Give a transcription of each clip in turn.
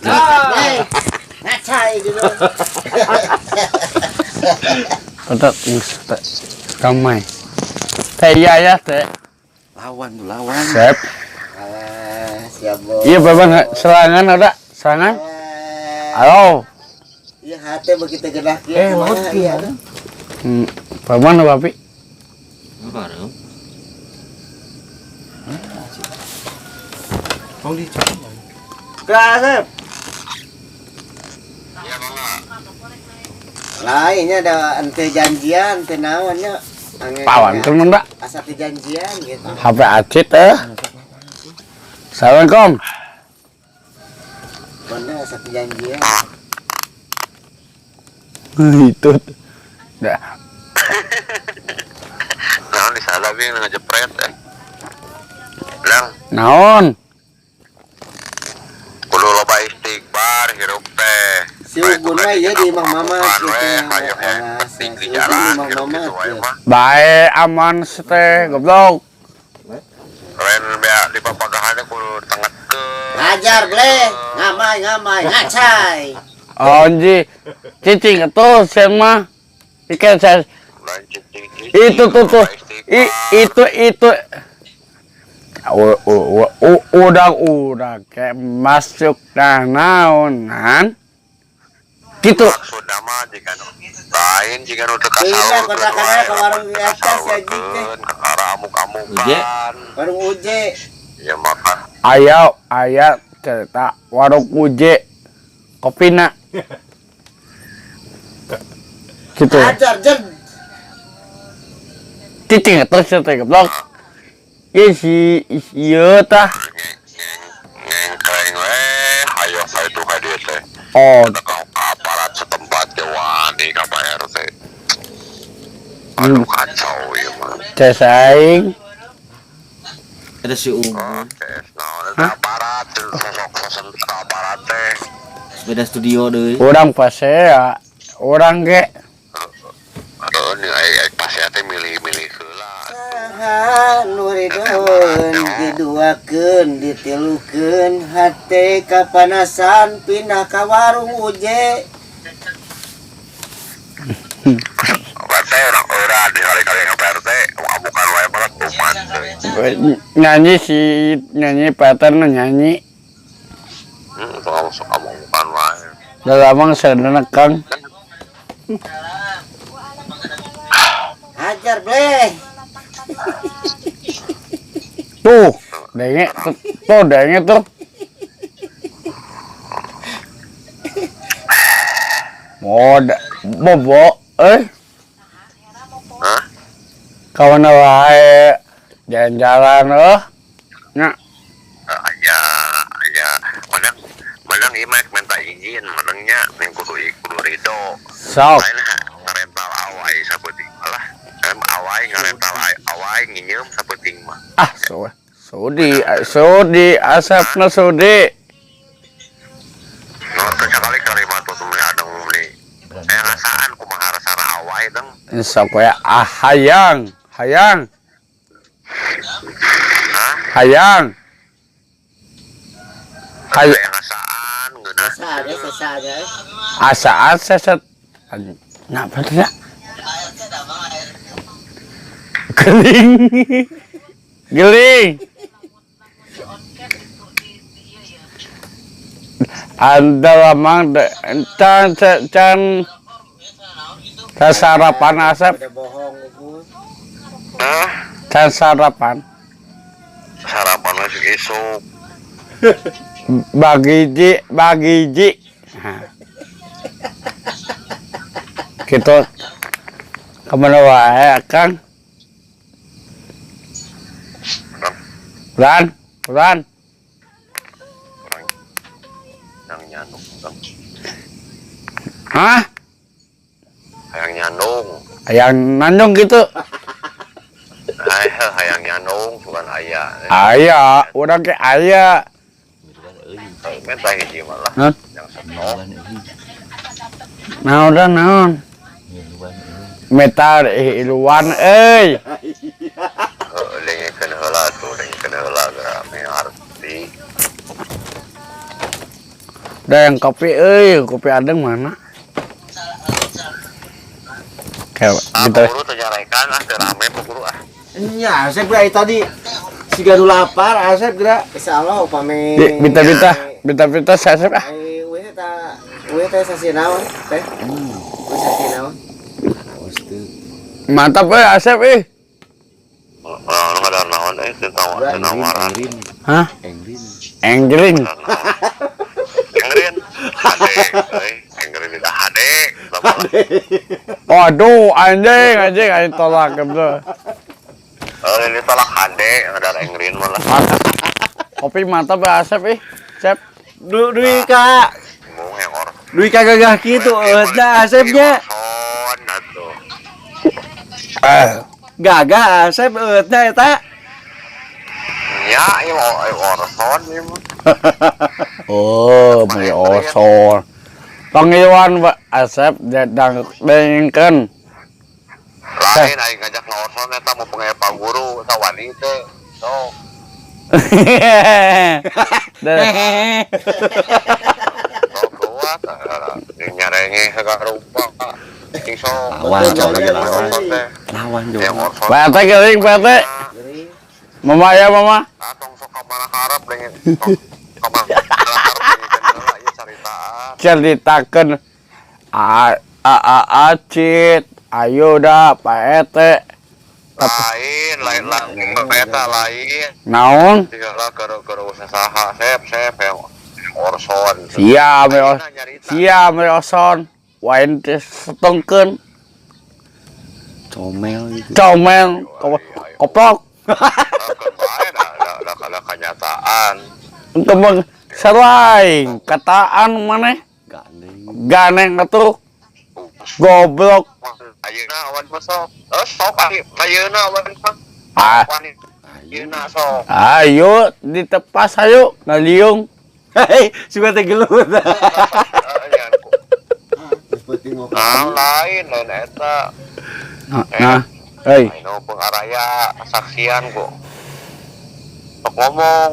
Ah. Ngacai gitu. Tetap ramai. Teh iya ya teh. Lawan tuh lawan. Sep. Alah, siap bos. Iya bapak serangan ada serangan. Halo. Iya hati begitu gerak ya. Laut iya. Paman apa pi? Bareng. Tong dicoba. Kasep. Lainnya ada ente janjian, ente naonnya. Pawan tuh nunda. Asa teu janjian gitu. HP acit eh. Assalamualaikum. Bener asa teu janjian. Itu. Dah. Naon di sana bi ngejepret eh. Bilang Naon? Kudu loba istighfar hirup teh. Si Ugun mah ieu di Imah Mamat gitu. Ayo Alah, penting si di Ugun di jalan Imah hirup Mamat. gitu wae mah. Bae aman teh goblok. Ren bea di papagahannya kudu tengetkeun. Ngajar bleh, ngamai ngamai ngacai. Anji, cicing itu saya mah. Ikan saya Lain cicing-cicing, itu tuh tuh loba istighfar. itu udah kayak masuk nah naonan gitu. Maksudna mah jika nu lain jika nu teu Iya, kasaurkeun kontrakannya wae, ke warung di atas ya, Jik, teh. kasaurkeun, kakara amuk-amukan. Warung Uje. Ya maka Ayo aya cerita warung uje kopina gitu. Ajar jen. Cicing terus teh goblok. Ieu si ieu tah. Ngengkreng we hayo ka itu ka dieu teh. Oh, Eta ka aparat setempat ge wani ka Pak RT. Aduh kacau ieu mah. Ces aing. Ada si Ugun. Oke, naon eta aparat sosok sosok ka aparat teh. Beda studio deui. Urang pasea urang ge. Aduh, ni ai pasea teh milih-milih heula. Saha nu ridhoeun diduakeun ditilukeun hate kapanasan pindah ka warung Uje. RT urang eura di kali-kali ka Pak RT, amukan wae banget kumat deui. Nyanyi si nyanyi pattern nyanyi. Sok sok amukan wae. Udah lama sadana kang. Hajar bleh. Tuh denge tuh denge tuh. Mod bobo eh. Hah? Kawan wae jalan-jalan eh. Nya. Aya aya menang menang ieu mah minta izin menangnya ning kudu kudu ridho. Sok. Lain ngarental awai sapenting malah. Awai ngarental awai nginyeum sapenting mah. Ah, so sudi sudi asapna sudi. No teh sakali kalimat tuh meuli adeng meuli. Aya ngasaan kumaha rasana awai deng. Sok we ah hayang, hayang. Hah? Hayang. Hay Aya ngasaan ngeunah. Sasada sasada. Asa asa set. Nah, bener ya? Geling. Geling. Anda lamang can can can sarapan asap. Udah bohong Ugun. Hah? Can sarapan. Sarapan masuk isuk. Bagi ji, bagi ji. Gitu. Kemana wae Kang? Bulan, bulan. Orang yang nyandung. Hah? Hayang nyandung. Hayang nandung gitu. Hayang nyandung bukan aya. Aya, urang ke aya. Minta hiji malah. Hah? Yang stok. Naon dah naon? Metal iluan euy. Heeh, dengekeun heula tuh, dengekeun heula geura arti. Udah yang kopi euy, kopi adeng mana? Kayak Ah, gitu. guru teu nyarekan ah, teu rame Pak Guru ah. Nya Asep geura tadi siga nu lapar Asep geura. Insyaallah upami Bita-bita, bita-bita saya ah. Ai we ta we teh sasi naon teh? We sasi naon? Awas teu. Mantap euy Asep ih. Oh, nu ngadar naon euy teu teu nawaran. Engrin, Hah? Engrin. Engring. Engrin. Hade euy, engrin tidak hade. Waduh, anjing, anjing, anjing tolak gitu. Oh, ini tolak hade ngadar engrin malah. Mantap. Kopi mantap ya Asep ih. Sep. Du duit ka Mung yang or. duit ka gagah kitu eueuh Asepnya. Son atuh. Eh, Gagah Asep eueuh eta. Nya ieu orson ieu mah. Oh, beli osor. Pangiwan Pak Asep dadang dengkeun. Lain aing ngajak ngorson eta mau pengen Pak Guru eta wani teh. Sok. Deh. Sok kuat jeung nyarenge sagarupa. Cing sok. Lawan coba lagi lawan. Orson teh. Lawan Yang coba. orson. Pak RT geuring Pak RT. Geuring. Mama ya mama. Ah, tong sok ka mana karep dengan sok ka mana karep dengan heula ieu caritaan. Ceritakeun a a a acit. Ayo dah Pak RT. Lain, lain lain eta lain. Naon? Tinggal keur keur saha sep sep yang orson. Siap ya. Ayeuna nyarita. Siap ya oson. Wain teh setongkeun. Comel gitu. Comel koplok. Keur bae da da da kenyataan. Kembang selain kataan maneh Gandeng. ganeng atuh goblok. Ayeuna awan mah sok. Eh sok ayeuna awan mah. Ah, Wani ayeuna sok. ayo ditepas ayo ngaliung. Hei, suka teh gelut. Eh, nya. Geus penting mau Nah, lain lain eta. Nah, nah. Hei, Ayeuna pengaraya kesaksian kok. Sok ngomong.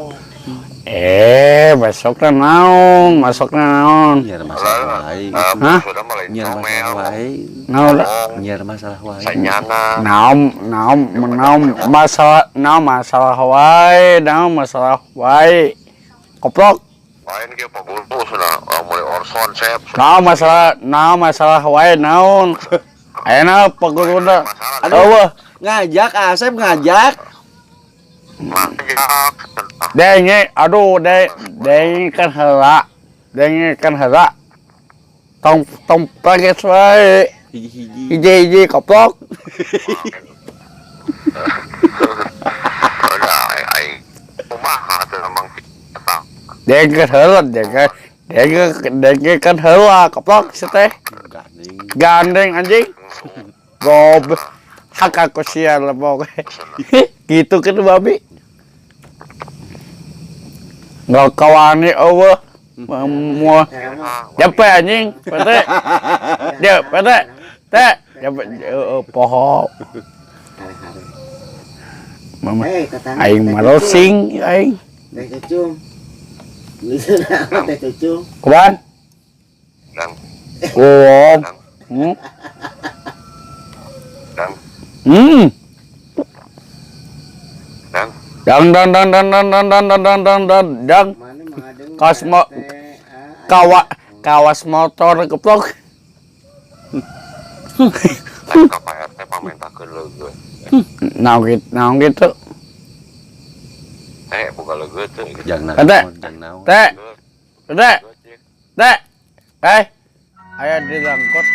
eh besokna naon, masukna naon. Nyiar masalah wae. Hah? Sudah mulai Nyiar masalah comel. wae. Naon Ngomong Nyiar masalah wae. sanyana. naon naon naon masalah naon masalah wae, naon masalah wae. Koplok. Lain ge Pak Guru sudah mulai orson sep. Naon masalah wae naon. Ayeuna paguruna. Masalah Eueuh, Ngajak Asep ngajak. ngajak. denge aduh denge kan heula. Denge kan heula. Tong tong pages wae. Hiji-hiji. Hiji-hiji koplok. Udah aing kumaha teh emang eta. Denge heula, denge denge denge kan heula koplok si teh. Gandeng. Gandeng anjing. Goblok. Hak aku sial lebok. Gitu kan babi. Nggak kawani eueuh. Mau Jape anjing, pete. Dia pete. Teh, jape poho. Hare-hare. Mama Eh, tetangga. aing teh marosing aing. cucung. Teh cucung. Bisa naon teh cucung. Kuman? Dang, Kuom. dang, dang, dang. Dang dang dang dang dang dang dang dang dang dang dang dang. Mana mengadeng Kawas teh, ah, Kawas motor keplok. Lain ka Pak RT pamentakeun leugeut. Naon gitu, naon gitu. Eh, buka leugeut teh gitu. Jang Teh. naon, jang naon. Teh, teh, Leugeut, ya. teh. Eh. Aya di langkot.